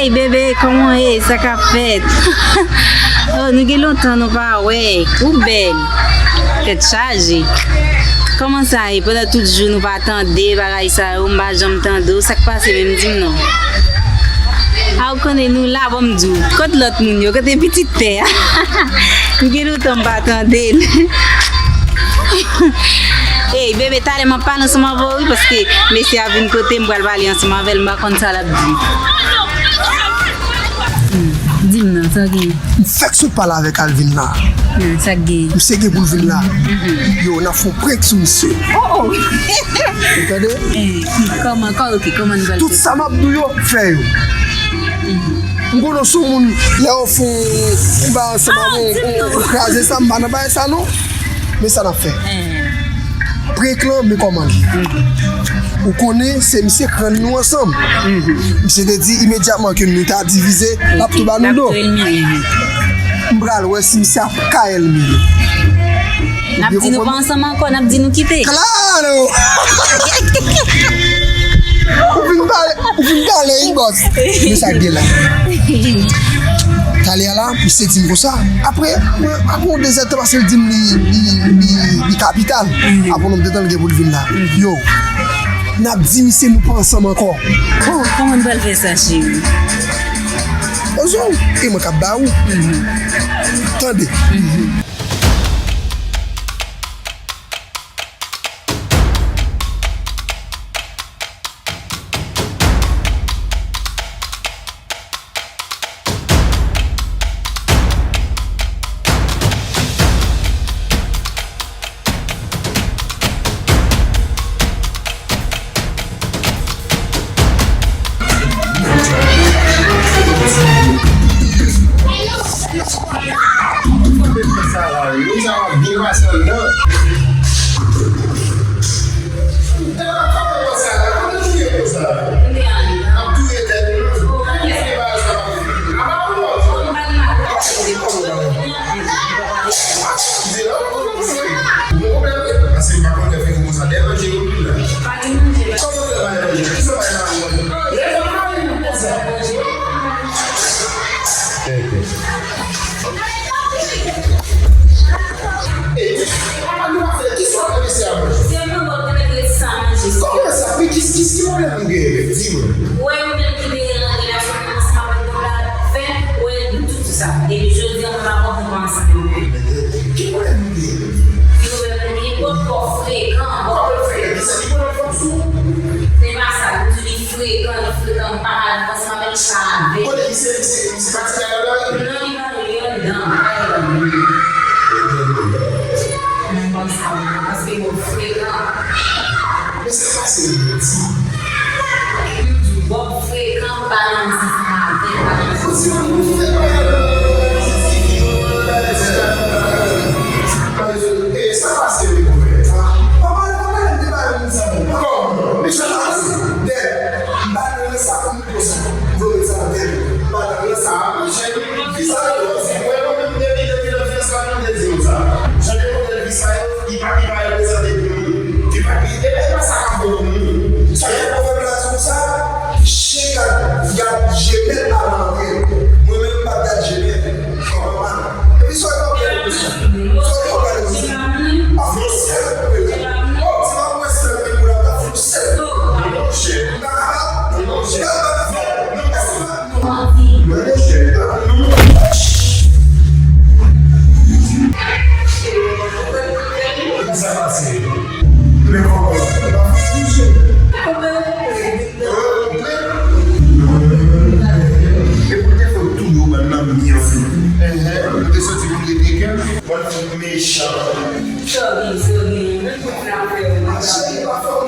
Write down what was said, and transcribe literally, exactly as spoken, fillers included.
Hey bebe, kòman w ye? Sa k ap fèt? Oh, nou gen lontan nou pa wè. Ou bèl. Tèt chaje. Kòman sa ye? Pandan tout jou nou pa tande bagay sa yo, m pa janm tande w. Sa k pase menm, di m non. A, ou konnen nou la, bon, m di w. Kot lòt moun yo? Kote pitit tè a? M gen lontan m pa tande l. Ey, bebe, talè m ap pale ansanm avè w, wi, paske mesye a vin kote m, pral pale ansanm avè l, m pa konn sa l ap di. Hmm, di m non, sa w gen? M fèk sot pale avèk Alvin la. Hmm, sa k gen? Misye gen pou l vin la. Mhm. Yo, n ap fè yon prank sou misye. Oh, oh. Ou tande? Eh, kòman, kò-, ok, kòman nou pral fè? Tout sa m ap di w yo, fè yo. Mhm. M konnen w se yon moun, lè w fè yon, yon bagay ansanm avè w, ou, ou kraze sa, m pa nan bagay sa non. Men sa n ap fè. Eh. Prank lan, men kòman l ye. Mhm. Ou konnen se misye k rann nou ansanm. Mhm. Misye te di imedyatman ke nou ta divize, l ap tou ba nou do. L ap tou elmine, mhm. M pral wè si misye ap ka elmine. N ap di nou pa ansanm ankò, n ap di nou kite. Klaro! Ou fin pale, ou fin pale, wi, bòs. Men sa k gen la. Talè a la, misye di m konsa. Apre, mwen, apre yon dezèdtan pase, l di m li, li, li, li kapital. Apre yon dezèdtan l gen pou l vin la. Yo, n ap di misye nou pa ansanm ankò. Kò-, kòman n pral fè sa, cheri? Ozo, e mwen k ap ba ou. Tande. Kòman sa? Men ki, ki, ki pwoblèm nou genyen menm? Di mwen. Ou wè yo menm ki te gen relasyon ansanm avèk nou la, fè, ou wè nou tout sa. Depi jodi a, nou pa kontan ansanm. Ki pwoblèm nou genyen menm? Ki pwoblèm nou genyen? Kot kò frekan, kò frekan. Ki sa ki pwoblèm fanm sou? Se pa sa, nou di li frekan, li frekan, m pa ka viv ansanm avè l, m pa avè l. Kote li se, li se, li se pati la nan lari? Non, li pa, li anndan. Mwen panse, paske yo frekan. Men sa k pase, Bob frekan, pa nan ansanm avè l, pa nan ansanm. E sa pase, wi, konpè. Pa pale, pa pale de bagay moun sa, non. Kòman? Men sa pase. Dèd, m pa nan sa pou m konsa. Vre sa, dèd. M pa nan sa. Visa yo, mwen, mwen menm, depi, depi nan finans la, mwen te di nou sa. Jan de modèl visa yo, li pa, li pa reprezante pou nou. Li pa, li, e, e pa sa k ap bon pou nou. Sa gen pwovèb la di konsa, chen k ap gad jemèl pa nan antre. Mwen menm, m p ap gad jemèl. Kòman pa? Epi sa w ap gade konsa. Sa w ap gade konsa. Ap fè yon sèl pou mwen. Oh, se pa pou mwen sèl pou la, ap fè yon sèl. Monchè, m pa kapab. Monchè. M pa kapab. Monchè. Sa pase. Men kòman? E pou te fè tou yo bann nan mye anfin. Enhen, nou te soti pou rete kè. Bann fout mechan. Sorry, sorry. Mwen konprann afè yo.